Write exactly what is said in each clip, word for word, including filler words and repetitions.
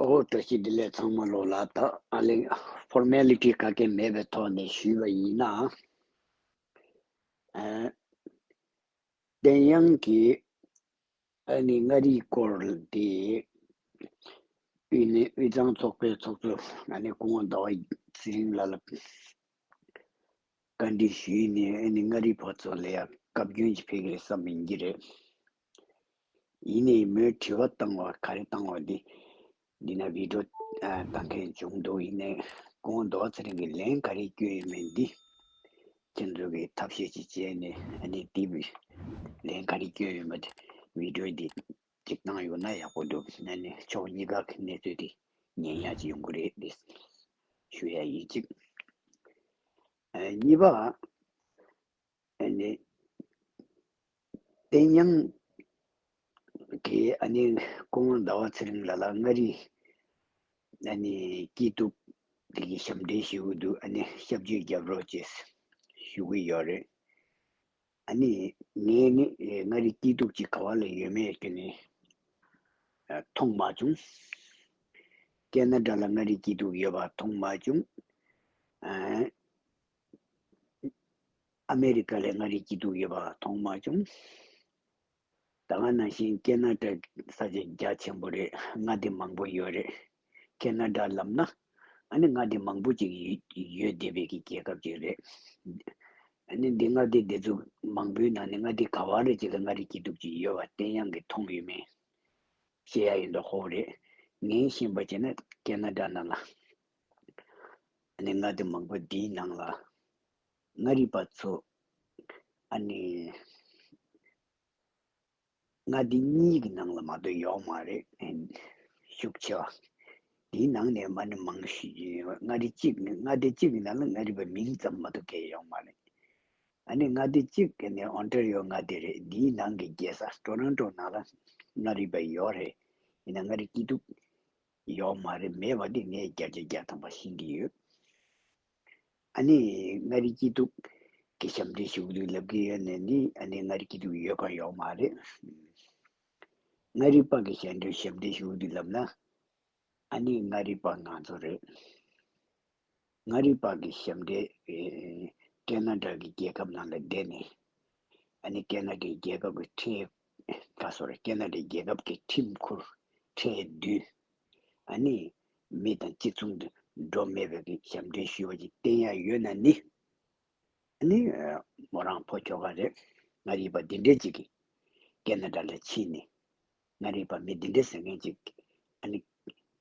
ཨོ། བཀྲ་ཤིས་བདེ་ལེགས། ཚང་མ་ལོ་ལ་ད་ཨ་ལེ་ཕོར་མེ་ལི་ཊི་ག་གེ་མེད་པའི་ཐོག་ནས་ཞུས་པ་ཡིན་ན། ཨ། བསྟན་དབྱངས་ཀྱིས་ཨ་ནི་མངའ་རིས་སྐོར་དེ་དབུས་ནས་དབུས་གཙང་ཚོགས་པའི་ཚོགས་གཙོ་ཨ་ནི་སྐུ་ངོ་ཟླ་བ་ཚེ་རིང་ལགས་ལ་བཀའ་འདྲི་ཞུས་ནས་ཨ་ནི་མངའ་རིས་པ་ཚོ་ལ་ཡང་བཀའ་བཀྱོན་ཅིག་ཕེབས་ཀྱི་རེད་བསམ་ཡིན་གྱི་རེད། ཡིན་ནའི་མོས་དྲི་བ་བཏང་བ་ག་རེ་བཏང་བ་འདི་འདི་ན་བི་ཌི་ཡོ་ཨ་བཏང་མཁན་བྱུང་འདུག་ཡིན་ནའི་སྐུ་ངོ་ཟླ་བ་ཚེ་རིང་གིས་ལན་ག་རེ་བསྐྱོན་ཡོད་མེད་འདི་ཁྱེད་ཚོ་གིས་ཐབས་ཤེས་ཅིག་བྱས་ནས་ཨ་ནི་འདི་ལན་ག་རེ་བསྐྱོན་ཡོད་མེད་བི་ཌི་ཡོ་འདི་ཅིག་བཏང་ཡོད་ན་ཡག་པོ་འདུག་ཨ་ནི་ཕྱོགས་གཉིས་ཀ་གི་གནས་ཚུལ་འདི་ཉན་ཡག་ཅིག་ཡོང་གི་རེད་འདི་ཞུ་ཡ་ཡིན་གཅིག་ཨ་གཉིས་པ། ཨ་ནི། བསྟན་དབྱངས་ཀྱིས་ཨ་ནི་སྐུ་ངོ་ཟླ་བ་ཚེ་རིང་ལགས་ལ་མངའ་རིས་ཨ་ནི་སྐྱིད་སྡུག་དེ་གི་ཞབས་འདྲེན་ཞུ་གི་འདུག་ཨ་ནི་སྐྱབས་བཅོལ་རྒྱབ་རོགས་ཅེས་ཞུ་གི་ཡོད་རེད། ཨ་ནི་ངས་ནི་མངའ་རིས་སྐྱིད་སྡུག་ཅིག་ག་བ་ལ་ཡོད་མེད་ཀྱི་ནི་མཐོང་མ་བྱུང་། ཁེ་ན་ཌ་ལ་མངའ་རིས་སྐྱིད་སྡུག་ཡོད་པ་མཐོང་མ་བྱུང་། ཨ། ཨ་མེ་རི་ཀ་ལ་མངའ་རིས་སྐྱིད་སྡུག་ཡོད་པ་མཐོང་མ་བྱུང་། ད་ག་ནང་བཞིན་ཁེ་ན་ཌ་ས་ཆ་རྒྱ་ཆེན་པོ་རེད། མངའ་སྡེ་མང་པོ་ཡོད་རེད། ཁེ་ན་ཌ་ལབ་ན་ཨ་ནི་མངའ་སྡེ་མང་པོ་ཅིག་ཡོད་ཡོད་བསྡད་པའི་གི་རྒྱལ་ཁབ་ཅིག་རེད། ཨ་ནི་འདི་མངའ་སྡེ་འདི་ཚོ་མང་པོའི་ནང་ནས་མངའ་སྡེ་ག་བ་རེད་ཅིག་ལ་མངའ་རིས་སྐྱིད་སྡུག་ཅིག་ཡོད་པ་བསྟན་དབྱངས་ཀྱིས་མཐོང་ཡོད་མེད་བཤད་ཡ་ཡིན་དོ་ཧོ་རེད། ངས་ཤེས་པ་བྱས་ན་ཁེ་ན་ཌ་ནང་ལ་ཨ་ནི་མངའ་སྡེ་མང་པོ་འདིའི་ནང་ལ། མངའ་རིས་པ་ཚོ་ཨ་ནི་མངའ་སྡེ་གཉིས་ཀྱི་ནང་ལ་མ་གཏོགས་ཡོད་མ་རེད། ཤུགས་ཆེ་བ། དེའི་ནང་ནས་མ་ནི་མང་ཤོས་མངའ་རིས་གཅིག་ནི་མངའ་སྡེ་གཅིག་གི་ནང་ལ་མངའ་རིས་པ་མིང་ཙམ་མ་གཏོགས་གང་ཡང་ཡོད་མ་རེད། ཨ་ནི་མངའ་སྡེ་གཅིག་གི་ནི་ཨོན་ཊ་རི་ཡོ་མངའ་སྡེ་རེད། དེའི་ནང་གི་རྒྱལ་ས་ཊོ་རོན་ཊོ་ནང་ལ་མངའ་རིས་པ་ཡོད་རེད། ཡིན་ན་མངའ་རིས་སྐྱིད་སྡུག་ཡོད་མ་རེད། མེད་པ་འདི་ངས་བརྒྱ་ཆ་བརྒྱ་ཐམ་པ་ཤེས་ཀྱི་ཡོད། ཨ་ནི་མངའ་རིས་སྐྱིད་སྡུག་གི་ཞབས་འདྲེན་ཞུ་གི་འདུག་ལབ་ཀྱི་ཡོད་ནས་ནི་ཨ་ནི་མངའ་རིས་སྐྱིད་སྡུག་ཡོད་གང་ཡོད་མ་རེད། མངའ་རིས་པ་གི་ཞབས་འདྲེན་ཞབས་འདྲེན་ཞུ་གི་འདུག་ལབ་ན་ཨ་ནི་མངའ་རིས་པ་ང་ཚོ་རེད། མངའ་རིས་པ་གི་ཞབས་འདྲེན་ཨེ་ཁེ་ན་ཌ་གི་རྒྱལ་ཁབ་ནང་ལ་བསྡད་ནས་ཨ་ནི་ཁེ་ན་ཌའི་རྒྱལ་ཁབ་ཀྱི་ཁྲལ་ཁ་སོ་རེད། ཁེ་ན་ཌའི་རྒྱལ་ཁབ་ཀྱི་ཁྲིམས་ཁུར་ཁྲལ་བསྡུས། ཨ་ནི་མི་དང་གཅིག་མཚུངས་དུ་འགྲོ་མེད་པའི་གི་ཞབས་འདྲེན་ཞུས་པ་ཅིག་བསྟན་ཡ་ཡོད་ན་ནི། ཨ་ནི་མོ་རང་ཕོ་ཁྱོ་ག་རེད། མངའ་རིས་པ་འདི་འདྲས་ཅིག་གིས་ཁེ་ན་ཌ་ལ་ཕྱིན་ནས་མངའ་རིས་པ་མི་འདི་འདྲས་ཟེར་མཁན་ཅིག་ཨ་ནི་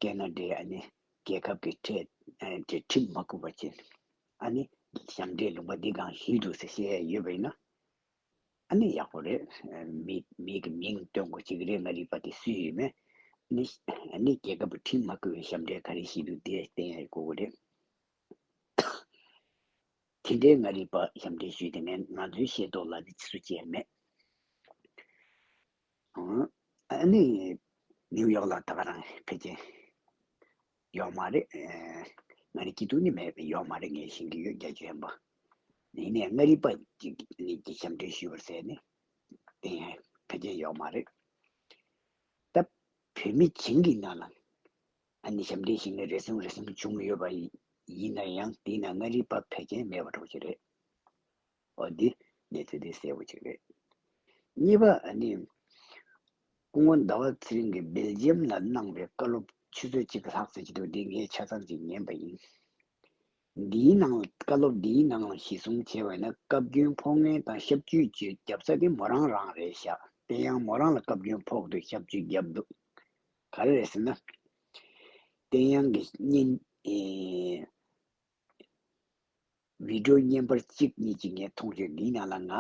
ཁེ་ན་ཌའི་ཨ་ནི་རྒྱལ་ཁབ་ཀྱི་ཁྲལ་ཨ་ནི་ཁྲིམས་མ་བཀུར་བ་བྱས་ཨ་ནི་ཞབས་འདྲེན་ལུང་པ་འདི་གང་ཞུས་འདུག་ཟེར་བཤད་ཡ་ཡོད་པ་ཡིན་ན། ཨ་ནི་ཡག་པོ་རེད། མི་མི་གི་མིང་སྟོན་དགོས་ཅིག་རེད། མངའ་རིས་པ་དེ་སུ་ཡིན་མིན། ཨ་ནི་ཨ་ནི་རྒྱལ་ཁབ་ཀྱི་ཁྲིམས་མ་བཀུར་བའི་ཞབས་འདྲེན་ག་རེ་ཞིག་འདུག་དེ་བསྟན་ཡ་དགོས་ཀྱི་རེད། དེ་འདྲའི་མངའ་རིས་པ་ཞབས་འདྲེན་ཞུས་ཏེ་ངས་ང་ཚོའི་ཤེས་རྟོགས་ལ་ནི་ཕྱི་སུ་བཅས་མེད། ཨ་ནི་ནིའུ་ཡོག་ལ་ད་ག་རང་ཕལ་ཆེར་ཡོད་མ་རེད། ཨེ། མངའ་རིས་སྐྱིད་སྡུག་ནི་མེད་པའི་ཡོད་མ་རེད། ངས་ཤེས་ཀྱི་ཡོད། རྒྱ་ཆེ་ཡན་པ། ཡིན་ནའི་མངའ་རིས་པ་ཅིག་ནི་ཀྱི་ཞབས་འདྲེན་ཞུས་པར་ཟེར་ནས་དེ་ཡང་ཕལ་ཆེར་ཡོད་མ་རེད། ད་བོད་མི་བྱིངས་ཀྱི་ནང་ལ་ཨ་ནི་ཞབས་འདྲེན་ཞུས་ནས་རེ་ཟུང་རེ་ཟུང་བྱུང་ཡོད་པ་ཡིན་ན་ཡང་དེའི་ནང་མངའ་རིས་པ་ཕལ་ཆེར་མེད་པ་འདྲ་པོ་ཅིག་རེད། འོ་འདི་གནས་ཚུལ་འདི་གསལ་པོ་ཅིག་རེད། གཉིས་པ་ཨ་ནི། སྐུ་ངོ་ཟླ་བ་ཚེ་རིང་གིས་སྦེལ་ཇི་ཡམ་ལ་གནང་བའི་བཀའ་སློབ་ཆུ་ཚོད་གཅིག་ལྷག་ཙམ་ཅིག་འདུག་འདི་ངས་ཆ་ཚང་ཅིག་ཉན་པ་ཡིན། འདིའི་ནང་བཀའ་སློབ་འདིའི་ནང་ལ་གཞི་བཟུང་བྱས་པ་ཡིན་ན་བཀའ་བཀྱོན་ཕོག་མཁན་དང་སྐྱབས་བཅོལ་བཅོས་རྒྱབ་ས་དེ་མོ་རང་རང་རེད་ཤག་བསྟན་དབྱངས་མོ་རང་ལ་བཀའ་བཀྱོན་ཕོག་འདུག་སྐྱབས་བཅོལ་རྒྱབ་འདུག་ག་རེ་རེད་ཟེར་ན། བསྟན་དབྱངས་ཀྱི་བརྙན་ཨེ། བི་ཌིའོ་བརྙན་པར་གཅིག་གཉིས་ཅིག་ངས་མཐོང་བྱུང་། འདིའི་ནང་ལ་ང་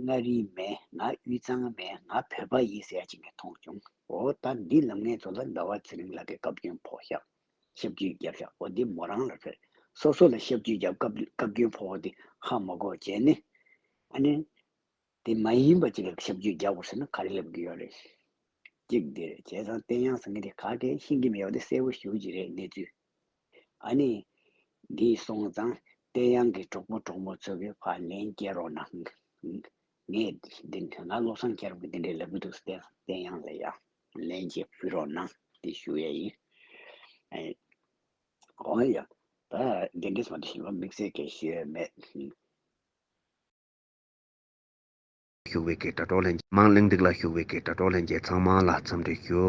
མངའ་རིས་མེད། ང་དབུས་གཙང་མེད། ང་བོད་པ་ཡིན་ཟེར་ཡ་ཅིག་ངས་མཐོང་བྱུང་། འོ་ད་འདི་ལབ་མཁན་ཚོ་ལ་ཟླ་བ་ཚེ་རིང་ལགས་ཀྱིས་བཀའ་བཀྱོན་ཕོག་ཤག་སྐྱབས་བཅོལ་བརྒྱབ་ཤག་འོ་འདི་མོ་རང་ལ་རེད། སོ་སོ་ལ་སྐྱབས་བཅོལ་བརྒྱབ་བཀའ་བཀའ་བཀྱོན་ཕོག་པ་འདི་ཧ་མ་གོ་བྱས་ནས་ཨ་ནི། དེ་མ་ཡིན་པ་ཅིག་ལ་སྐྱབས་བཅོལ་རྒྱག་དགོས་ཟེར་ན་ག་རེ་ལབ་ཀྱི་ཡོད་རེད། གཅིག་འདི་རེད། བྱས་ཙང་བསྟན་དབྱངས་ཟེར་མཁན་དེ་ག་གེ་ཤེས་ཀྱི་མེད་པ་དེ་གསལ་པོ་ཞེ་པོ་ཅིག་རེད་གནས་ཚུལ། ཨ་ནི། འདི་སོང་ཙང་བསྟན་དབྱངས་ཀྱི་གྲོགས་པོ་གྲོགས་མོ་ཚོ་གིས་ཕར་ལན་སྐྱེལ་རོགས་གནང་། ངས་འདི་ང་བློ་བཟང་མཁྱེན་རབ་ཀྱིས་འདི་འདྲའི་ལབ་ཀྱི་འདུག་བསྟན་བསྟན་དབྱངས་ལ་ཡ་ལན་ཅིག་ཕུལ་རོགས་གནང་དེ་ཞུ་ཡ་ཡིན། ཨེ། འོ་ཡ། ད་འདི་འདྲས་མ་འདི་ཞིག་ལ་དམིགས་བསལ་གྱི་ཞུ་ཡས་མེད། ཞུགས་པའི་གི་དྲ་གྲོགས་ལྷན་རྒྱས། དམངས་གླེང་སྟེགས་ལ་ཞུགས་པའི་གི་དྲ་གྲོགས་ལྷན་རྒྱས་ཚང་མ་ལ་འཚམས་འདྲི་ཞུ།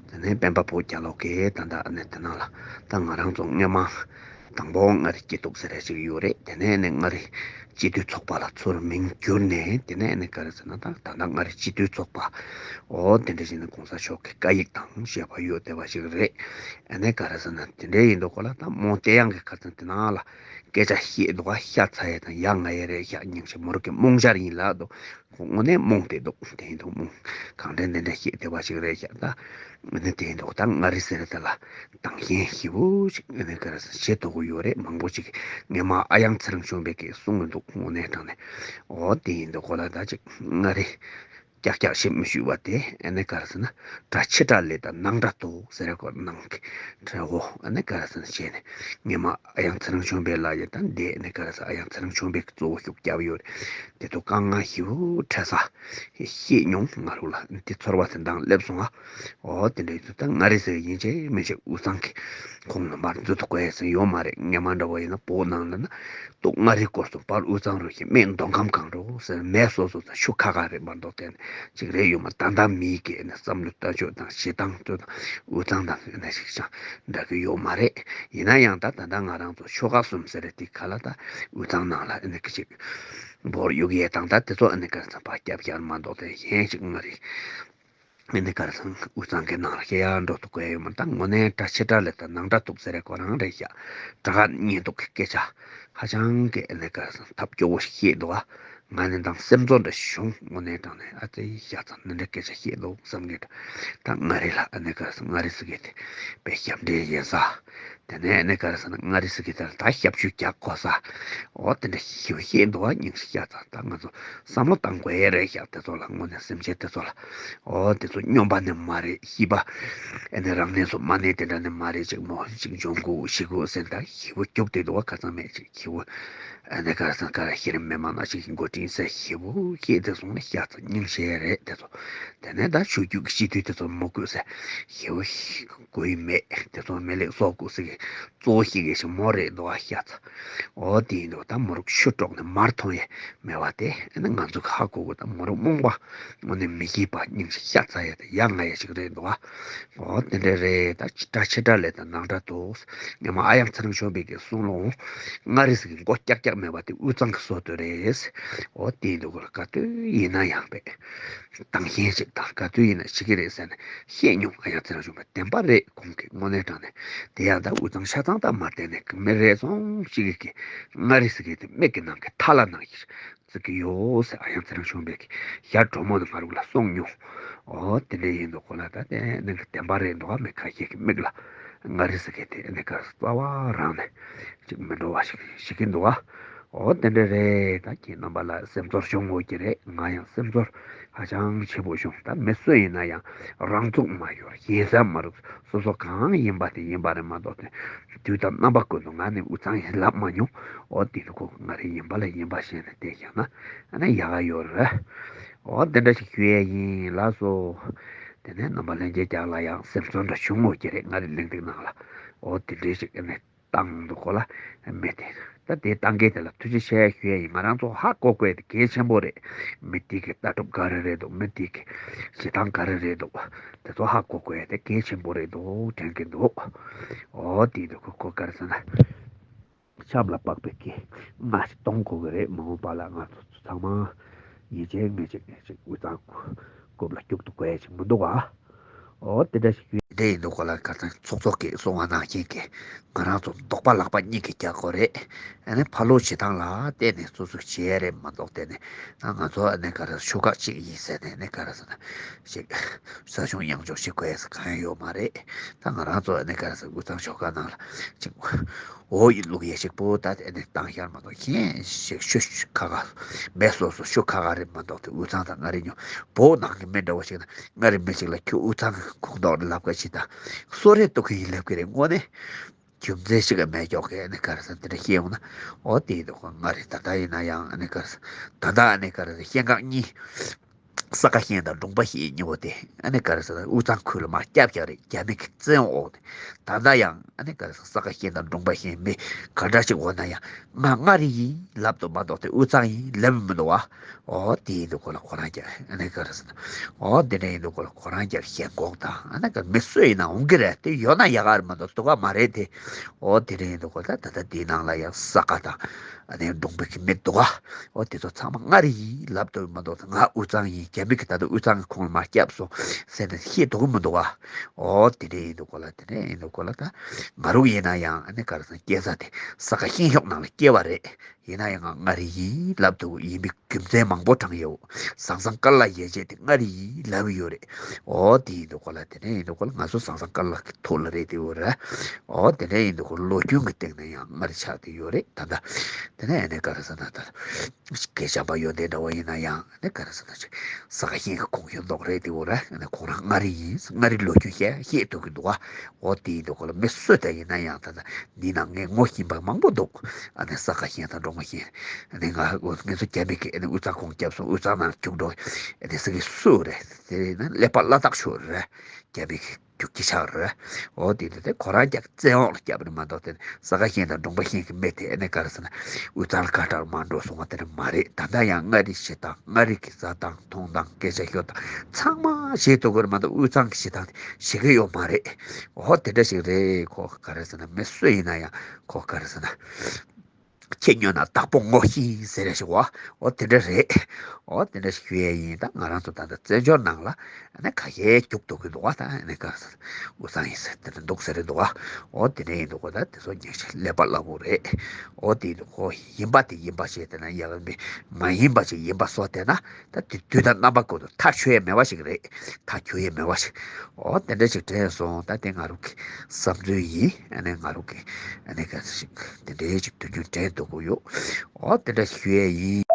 དེ་ནས་སྤེན་པ་ཕོ་རྒྱལ་ལོ་གིས་ད་ལྟ་ཨ་ནི་དེ་ནང་ལ་ད་ང་རང་ཚོ་སྔོན་མ་དང་པོ་མངའ་རིས་སྐྱིད་སྡུག་ཟེར་ཡས་ཅིག་ཡོད་རེད། དེ་ནས་ཨ་ནི་མངའ་རིས་སྤྱི་འཐུས་ཚོགས་པ་ལ་ཚུར་མིང་བསྒྱུར་ནས། དེ་ནས་ཨ་ནི་ག་རེ་ཟེར་ན་ད་ད་ལྟ་མངའ་རིས་སྤྱི་འཐུས་ཚོགས་པ། འོ་དེ་འདྲ་ཞིག་ནི་གོང་ས་མཆོག་གི་བཀའ་ཡིག་དང་ཞེས་པ་ཡོད་བསྡད་པ་ཞིག་རེད། ཨ་ནི་ག་རེ་ཟེར་ན་དེ་འདྲ་ཡིན་འདུག་གོ་ལ། ད་མོ་དེ་ཡང་གི་ཁ་ཚང་དེ་ནང་ལ་སྐད་ཆ་བཤད་འདུག་ག་ཤ་ཚ་ཡས་དང་ཡ་ང་ཡས་རེད་ཤག་སྙིང་རྗེ། མོ་རང་གི་རྨོངས་ཤར་ཡིན་ལབ་འདུག་ཁོ་དངོས་གནས་རྨོངས་བསྡད་འདུག་དེ་ཡིན་འདུག་རྨོངས་གང་དྲན་དེ་འདྲ་བཤད་བསྡད་པ་ཞིག་རེད་ཤག་ད་ཨ་ནི་དེ་ཡིན་འདུག་ད་མངའ་རིས་ཟེར་དེ་ལ་དང་ཞེན་ཞེ་པོ་ཞིག་ཨ་ནི་ག་རེ་ཟེར་བྱེད་ཐུབ་ཀྱི་ཡོད་རེད། མང་པོ་ཞིག་སྔོན་མ་ཨ་ཡང་ཚེ་རིང་ཆོས་འཕེལ་གྱིས་གསུང་གི་འདུག་དངོས་གནས་དྲང་གནས། འོ་དེ་ཡིན་འདུག་གོ་ལ། ད་ཅིག་མངའ་རིས་ཀྱག་ཀྱག་ཞེས་མི་ཞུ་བ་དེ་ཨ་ནི་ག་རེ་ཟེར་ན་གྲྭ་ཕྱི་དྲགས་ལས་དང་ནང་དགྲ་སྡུག་ཟེར་རེད་གོ། ནང་གི་གྲྭ་བོ་ཨ་ནི་ག་རེ་ཟེར་ན་བྱས་ནས་སྔོན་མ་ཨ་ཡང་ཚེ་རིང་ཆོས་འཕེལ་ལགས་ཡིན་ད་འདི་ཨ་ནི་ག་རེ་ཟེར་ཨ་ཡང་ཚེ་རིང་ཆོས་འཕེལ་གྱིས་གཙོ་བོ་ཞུགས་རྒྱབ་ཡོད་རེད། དེ་ཚོ་དཀའ་ངལ་ཞེ་པོ་འཕྲད་ས་ཤེས་མྱོང་ང་རང་ལ་འདི་ཚོར་བ་དེ་འདྲ་སླེབས་སོང་ང་། འོ་དེ་འདྲ་ཡིན་ད་མངའ་རིས་ཟེར་ཡིན་གཅིག་མིན་གཅིག་དབུས་གཙང་གི་ཁོངས་ལ་མར་འཛུལ་དུ་བཀོད་ཡས་ཟེར་ཡོད་མ་རེད། སྔོན་མ་འདྲ་བོ་ཡིན་ན་བོད་ནང་ལ་ན་སྟོད་མངའ་རིས་སྐོར་སུ་བར་དབུས་གཙང་རུ་ཞིག་སྨད་མདོ་ཁམས་གང་རུ་ཟེར་མེད་སོ་སོ་དང་ཤུ་ཁ་ཁ་རེད་མ་གཏོགས་དེ་ནི་གཅིག་རེད་ཡོད་མ། ད་ལྟ་མིའི་གི་ནི་བསམ་བློ་ལྟ་སྤྱོད་དང་བྱེད་སྟངས་ཚོ་དང་དབུས་གཙང་དང་ནི་ཞིག་ཅང་འདྲ་གི་ཡོད་མ་རེད། ཡིན་ན་ཡང་ད་ད་ལྟ་ང་རང་ཚོ་ཆོལ་ཁ་གསུམ་ཟེར་རེད་དེ་ག་ལ་ད་དབུས་གཙང་ནང་ལ་ནི་གི་ཅིག་བོར་ཡོད་ཀྱི་ཡས་དང་ད་དེ་ཚོ་ནི་ག་ཚང་པ་སྐྱབས་བཅར་མ་གཏོགས་དེ་གཞན་ཞིག་མངའ་རིས། ཨ་ནི་ག་རེ་ཟེར་ན་དབུས་གཙང་གི་ནང་ལ་ཤེས་ཡག་འགྲོ་ཐུབ་ཀྱི་ཡོད་མ་རེད། ད་དངོས་གནས་གྲྭ་ཕྱི་དྲགས་ལས་དང་ནང་དགྲ་སྡུག་ཟེར་རེད་ཁོ་རང་རེད་ཤག་དགྲ་དགའ་གཉེན་སྡུག་གི་སྐད་ཆ་ཧ་ཅང་གི་ཨ་ནི་ག་རེ་ཟེར་ན་ཐབས་སྐྱོ་བོ་ཞིག་བཤད་འདུག་ག་ང་ནི་དང་སེམས་ཚོར་འདྲ་བྱུང་། དངོས་གནས་དྲང་གནས་ཨ་ཙི་ཤ་ཚ་འདི་འདྲ་སྐད་ཆ་བཤད་འདུག་བསམ་གི་འདྲ། ད་མངའ་རིས་ལ་ཨ་ནི་ག་རེ་ཟེར་མངའ་རིས་ཟེར་གི་དེ་དཔེ་ཞབས་འདྲེན་ཡིན་ས། དེ་ནས་ནི་ག་རེ་ཟེར་ན་མངའ་རིས་ཟེར་གི་དེ་ལ་ད་ཞབས་ཞུ་རྒྱག་དགོས་ས། འོ་དེ་འདྲ་ཞིག་བཤད་འདུག་ག་སྙིང་རྗེ་ཤ་ཚ། ད་ང་ཚོ་བསམ་བློ་བཏང་དགོས་ཡས་རེད་ཤག་དེ་ཚོ་ལ་དངོས་གནས་སེམས་ཅན་དེ་ཚོ་ལ། འོ་དེ་ཚོ་སྨྱོན་པ་ནི་མ་རེད། ཤི་བ་ཨ་ནི་རང་གནས་སུ་མ་གནས་དེ་འདྲ་ནི་མ་རེད། ཅིག་མོ་ཅིག་འབྱུང་དགོས་ཤི་དགོས་ཟེར་ད་ཞེ་པོ་སྐྱོ་བསྡད་འདུག་ག་ཁ་ཚང་མས་ཅིག་ཞེ་པོ་ཨ་ནི་ག་རེ་ཟེར་ག་རེ་ཤི་རིན་མེད་མ་ན་ཞིག་འགོ་འདྲེན་ཟེར་ཞེ་པོ་བཤད་དེ་སོང་ན་ཤ་ཚ་སྙིང་རྗེ་རེད་དེ་ཚོ། དེ་ནས་ད་ཆོས་བརྒྱུད་ཀྱི་སྤྱི་འཐུས་དེ་ཚོ་མི་དགོས་ཟེར་ཞེ་པོ་དགོས་ཡི་མེད། དེ་ཚོ་མི་ལེགས་བཟོ་དགོས་ཟེར་གི་གཙོ་བོ་ཞིག་གི་ཞིག་མོ་རེད་འདུག་ག་ཤ་ཚ། འོ་དེ་ཡིན་འདུག་ད་མོ་རང་ཤུ་གྲོགས་ནས་མར་མཐོང་ཡས་མེད་པ་དེ་ཨ་ནི་ང་ཚོ་གི་ཧ་གོ་དགོས། ད་མོ་རང་རྨོངས་པ་དངོས་གནས་མི་སྐྱིད་པ་སྙིང་རྗེ་ཤ་ཚ་ཡས་དང་ཡ་ང་ཡས་ཞིག་རེད་འདུག་ག་འོ་དེ་འདྲ་རེད། ད་ཕྱི་དགྲ་ཕྱི་དགྲ་ལས་དང་ནང་དགྲ་འདུག་སྔོན་མ་ཨ་ཡང་ཚེ་རིང་ཆོས་འཕེལ་གྱིས་གསུངས་ལོང་། མངའ་རིས་ཀྱི་མགོ་ཀྱག་ཀྱག་མེད་པ་དེ་དབུས་གཙང་གི་བཟོ་འདོད་རེད། འོ་དེ་འདུག་ག་ག་དུས་ཡིན་ན་ཡང་པས་དང་ཞེན་ཞིག་དང་ག་དུས་ཡིན་ན་ཞིག་གི་རེད་ཟེར་ནས་བཤད་མྱོང་། ཨ་ཡང་ཚེ་རིང་ཆོས་འཕེལ་བདེན་པ་རེད། ཁོང་གིས་དངོས་གནས་དྲང་གནས་དེ་ཡང་ད་དབུས་གཙང་ཆ་ཚང་ད་མ་བསྟན་ནས་མི་རེ་ཟུང་ཞིག་གིས་མངའ་རིས་ཀྱི་དེ་མིག་གི་ནང་གི་ཐ་ལ་ནང་བཞིན་བརྩི་གི་ཡོད་ཟེར་ཨ་ཡང་ཚེ་རིང་ཆོས་འཕེལ་གྱིས་ཞར་གྲོ་མོ་དང་ང་རང་ལ་གསུངས་མྱོང་། འོ་དེ་འདྲ་ཡིན་འདུག་གོ་ལ། ད་དེ་ནི་བདེན་པ་རེད་འདུག་ག་མི་ཁ་ཤས་ཀྱི་མིག་ལ་མངའ་རིས་ཀྱི་དེ་ནི་ག་རྩ་བ་རང་ནས་ཅིག་མི་འགྲོ་བ་ཞིག་ཤེས་ཀྱི་འདུག་ག་འོ་དེ་འདྲ་རེད། ད་ཁྱེད་རྣམ་པ་ལ་སེམས་ཚོར་བྱུང་ཡོད་ཀྱི་རེད། ང་ཡང་སེམས་ཚོར་ཧ་ཅང་ཆེ་པོ་བྱུང་། ད་མི་སུ་ཡིན་ན་ཡང་རང་ཚུགས་མ་ཡོང་ཞེ་ས་མ་རུག་སོ་སོ་གང་ཡིན་པ་དེ་ཡིན་པ་རེད་མ་གཏོགས་དེ་དུས་དང་རྣམ་པ་ཀུན་ཏུ་ང་ནི་དབུས་གཙང་ཡིན་ལབ་མ་མྱོང་། འོ་དེ་ཚོ་ཁོ་ང་རེ་ཡིན་པ་ལ་ཡིན་པ་བཤད་ནས་བསྡད་བཞག་ན་ཨ་ནི་ཡག་ག་ཡོད་རེད། འོ་དེ་འདྲ་ཞིག་ཞུ་ཡས་ཡིན་ལགས་སོ། དེ་ནས་རྣམ་པ་ལྷན་རྒྱས་རྒྱག་ལ་ཡང་སེམས་ཚོར་འདྲ་བྱུང་ཡོད་ཀྱི་རེད། ང་རེ་གླེང་སྟེགས་ནང་ལ་འོ་དེ་འདྲ་ཞིག་ཨ་ནི་བཏང་འདུག་གོ་ལ། མི་དེ་ད་དེ་བཏང་མཁན་དེ་ལ་ཐུགས་རྗེ་ཆེ་ཞུ་ཡས་ཡིན། ང་རང་ཚོ་ཧ་གོ་དགོས་དེ་གལ་ཆེན་པོ་རེད། མི་དེ་གི་ལྟ་གྲུབ་ག་རེ་རེད་འདུག་མི་དེ་གི་བྱེད་སྟངས་ག་རེ་རེད་འདུག་དེ་ཚོ་ཧ་གོ་དགོས་དེ་གལ་ཆེན་པོ་རེད་འདུག་དྲན་གྱི་འདུག་འོ་དེ་འདུག་གོ་ག་རེ་ཟེར་ན། ཆབ་ལ་དཔག་པའི་གི་རྔ་ཞིག་གཏོང་དགོས་ཀྱི་རེད། མ་འོངས་པ་ལ་ང་ཚོ་ཚང་མ་ཡིད་ཆེས་ངེས་ཆེད་ངེས་ཆེད་དབུས་གཙང་རྐུབ་ལ་སྐྱུག་ཏུ་དགོས་ཡ་ཞིག་མི་འདུག་ག་འོ་དེ་འདྲ་ཞིག་ཡོད། དེ་ཡིན་འདུག་ག་ལ། ཁ་སང་ཚོགས་གཙོ་གིས་གསུང་བ་ནང་བཞིན་གྱི་ང་རང་ཚོ་འདོགས་པ་ལག་པ་གཉིས་ཀྱིས་རྒྱག་དགོས་རེད། ཨ་ནི་ཕར་ལོག་བྱེད་སྟངས་ལ་བལྟས་ནས་སོ་སོ་བྱེད་ཡ་རེད་མ་གཏོགས་བལྟས་ནས་ད་ང་ཚོ་ཨ་ནི་ག་རེ་ཤོག་ཁག་གཅིག་ཡིན་ཟེར་ནས་ཨ་ནི་ག་རེ་ཟེར་ན་ཞིག་ས་ཆུང་གཡང་ཆུང་བྱེད་དགོས་ཡ་གང་ཡང་ཡོད་མ་རེད། ད་ང་རང་ཚོ་ཨ་ནི་ག་རེ་ཟེར་དབུས་གཙང་ཆོལ་ཁ་ནང་ལ་ཅིག་འོ་ཡི་ལུག་ཡ་ཞིག་པོ་ད་དེ་ནས་བཏང་ཤར་མ་གཏོགས་གཞན་ཞིག་ཤུ་ཤུ་ཁ་ཁ་མེད། སོ་སོ་ཤུ་ཁ་ཁ་རེད་མ་གཏོགས་དེ་དབུས་གཙང་དང་མངའ་རིས་ཉོ་བོད་ནང་གི་མི་འདྲ་བོ་ཞིག་ན་མངའ་རིས་མི་ཞིག་ལ་ཁྱོད་དབུས་གཙང་གི་ཁོངས་གཏོགས་རེད་ལབ་ཀ་ཞིག་དང་གསོལ་རས་གཏོང་གི་ཡིན་ལབ་ཀྱི་རེད། དངོས་གནས་རྒྱུ་མཚན་ཞིག་ག་མེད་ཀྱོག་གི་ནི་ག་རེ་ཟེར་དེ་འདྲ་བཤད་ཡོང་ན་འོ་དེ་ཡིན་དུས་མངའ་རིས་ད་ལྟ་ཡིན་ན་ཡང་ནི་ག་རེ་ཟེར་ད་ལྟ་ནི་ག་རེ་ཟེར་སྐྱེ་འགག་གཉིས། ས་དགའ་ཤན་དང་འབྲོང་པ་ཤན་གཉིས་པོ་དེ་ཨ་ནི་ག་རེ་ཟེར་ན་དབུས་གཙང་ཁུལ་ལ་མར་བསྐྱབས་བཞག་རེད། རྒྱ་མི་གི་བཙན་འོག་དེ། ད་ལྟ་ཡང་ཨ་ནི་ག་རེ་ཟེར་ས་དགའ་ཤན་དང་འབྲོང་པ་ཤན་མི་ག་འདྲ་ཞིག་འོང་ན་ཡང་ང་མངའ་རིས་ཡིན་ལབ་འདུག་མ་གཏོགས་དེ་དབུས་གཙང་ཡིན་ལབ་མི་འདུག་བ། འོ་དེ་ཡིན་དུས་ཁོ་ལ་ཁོ་རང་རྒྱ་ཨ་ནི་ག་རེ་ཟེར་ན། འོ་དེ་འདྲ་ཡིན་དུས་ཁོ་ལ་ཁོ་རང་རྒྱ་ཞེན་ཁོག་དང་ཨ་ནི་ག་མི་སུ་ཡིན་ན་འོང་གི་རེད། དེ་ཡོད་ན་ཡག་ག་རེད་མ་གཏོགས་སྡུག་ག་མ་རེད་དེ། འོ་དེ་འདྲ་ཡིན་དུས་ཁོ་ལ་ད་ལྟ་དེའི་ནང་ལ་ཡང་ས་དགའ་དང་ཨ་ནི་འབྲོང་པའི་གི་མི་འདུག་ག་འོ་དེ་ཚོ་ཚང་མ་མངའ་རིས་ཡིན་ལབ་འདུག་མ་གཏོགས་ང་དབུས་གཙང་ཡིན། རྒྱ་མི་གི་ད་ལྟ་དབུས་གཙང་གི་ཁོངས་ལ་མར་བསྐྱབས་སོང་ཟེར་ནས་བཤད་འདུག་གི་མི་འདུག་ག་འོ་དེ་འདྲ་ཡིན་དུས་ཁོ་ལ་དེ་འདྲ་ཡིན་དུས་ཁོ་ལ་ད་ང་རང་ཡིན་ན་ཡང་ཨ་ནི་ག་རེ་ཟེར་ན་སྐྱེས་ས་དེ་ས་དགའ་ཤན་ཤོག་ནང་ལ་སྐྱེས་པ་རེད། ཡིན་ན་ཡང་ང་མངའ་རིས་ཡིན་ལབ་འདུག་ཡིན་པའི་རྒྱུ་མཚན་མང་པོ་དྲངས་ཡོད། ཟང་ཟང་དཀར་ལ་ཡན་ཆད་དེ་མངའ་རིས་ཡིན་ལབ་ཡོད་རེད། འོ་དེ་ཡིན་དུས་ཁོ་ལ་དེ་ནས་ཡིན་དུས་ཁོ་ལ་ང་ཚོ་ཟང་ཟང་དཀར་ལ་གི་ཐོག་ལ་རེད་དེ་ཡོད་རེད། འོ་དེ་ནས་ཡིན་དུས་ཁོ་ལོ་རྒྱུས་ཀྱི་སྟེང་ནས་ཡང་མངའ་རིས་ཆགས་དེ་ཡོད་རེད། ད་ལྟ་དེ་ནས་ཨ་ནི་ག་རེ་ཟེར་ན་ད་སྐད་ཆ་བ་ཡོད་དེ་འདྲ་བོ་ཡིན་ན་ཡང་ཨ་ནི་ག་རེ་ཟེར་ན་ཅིག་ས་དགའ་ཤན་གྱི་ཁོངས་ཡོད་མདོག་རེད་དེ་ཡོད་རེད། ཨ་ནི་ཁོང་རང་མངའ་རིས་ཡིན། མངའ་རིས་ལོ་རྒྱུས་བཤད་བཤད་ཐུབ་ཀྱི་འདུག་ག་འོ་དེ་ཡིན་དུས་ཁོ་ལ་མི་སུ་དང་ཡིན་ན་ཡང་ད་ལྟ་འདི་ནང་ངས་ངོ་ཤེས་པ་མང་པོ་འདུག་ཨ་ནི་ས་དགའ་ཤན་དང་འབྲོང་པ་ཤན། ཨ་ནི་ང་ངེད་ཚོ་རྒྱ་མི་གི་ཨ་ནི་དབུས་གཙང་ཁོངས་བསྐྱབས་སོང་། དབུས་གཙང་ནང་རྒྱུགས་འགྲོ། ཨ་ནི་ས་དགེ་སུ་རེད། དེ་ནི་ཀླད་པ་བླ་དྭགས་ཤོར་རེད། རྒྱ་མི་གི་རྒྱུག་ཁྱི་ཆགས་རེད། འོ་དེ་དེ་དེ་ཁོ་རང་རྒྱ་བཙན་འོག་ལ་བསྐྱབས་ནི་མ་གཏོགས་དེ་ས་དགའ་ཤན་དང་འབྲོང་པ་ཤན་གི་མི་དེ་ཨ་ནི་ག་རེ་ཟེར་ན་དབུས་གཙང་ལ་ག་འདྲ་མར་འགྲོ་སོང་བ་དེ་འདྲ་མ་རེད། ད་ལྟ་ཡང་མངའ་རིས་བྱེད་སྟངས་མངའ་རིས་ཀྱི་ཟ་སྟངས་འཐུང་སྟངས་སྐད་ཆ་ཤོད་སྟངས་ཚང་མ་བྱེད་ཐུབ་ཀྱི་རེད་མ་གཏོགས་དབུས་གཙང་གི་བྱེད་སྟངས་དེ་བྱེད་ཀྱི་ཡོད་མ་རེད། འོ་དེ་འདྲ་ཞིག་རེད། ཁོ་ག་རེ་ཟེར་ན་མི་སུ་ཡིན་ན་ཡང་ཁོ་ག་རེ་ཟེར་ན། ཁྱེད་སྨྱོ་ན་བདག་པོ་ངོ་ཤེས་ཟེར་ཡ་ཞིག་བ། འོ་དེ་འདྲ་རེད། འོ་དེ་འདྲ་ཞིག་ཞུ་ཡས་ཡིན། ད་ང་རང་ཚོ་ད་ལྟ་བཙན་བྱོལ་ནང་ལ་ཨ་ནི་ཁ་ཤས་རྒྱུགས་ཐུབ་ཀྱི་འདུག་བ། ད་ཨ་ནི་ག་རེ་ཟེར་དབུས་གཙང་ཡིན་ཟེར་དེ་འདྲ་འདུག་ཟེར་རེད་འདུག་བ། འོ་དེ་འདྲ་ཡིན་འདུག་གོ་ད་དེ་ཚོ་ཉག་ཅིག་ཀླད་པ་སླ་པོ་རེད། འོ་དེ་ཡིན་འདུག་གོ་ཡིན་པ་དེ་ཡིན་པ་བྱས་བསྡད་ན་ཡག་གི་མེད། མ་ཡིན་པ་ཅིག་ཡིན་པ་བཟོ་བསྡད་ན་ད་དེ་དུས་དང་རྣམ་པ་ཀུན་ཏུ་མཐའ་ཆོད་ཡས་མེད་པ་ཞིག་རེད། མཐའ་ཆོད་ཡས་མེད་པ་ཞིག་འོ་དེ་འདྲ་ཞིག་དྲན་སོང་། ད་དེ་ང་རང་གི་བསམ་ཚུལ་ཡིན། ཨ་ནི་ང་རང་གི་ཨ་ནི་ག་ཞིག་དེ་འདྲའི་ཞིག་དུས་རྒྱུན་དྲན་འདུག་གོ་ཡོད། འོ་དེ་འདྲ་ཞིག་ཞུ་ཡས་ཡིན།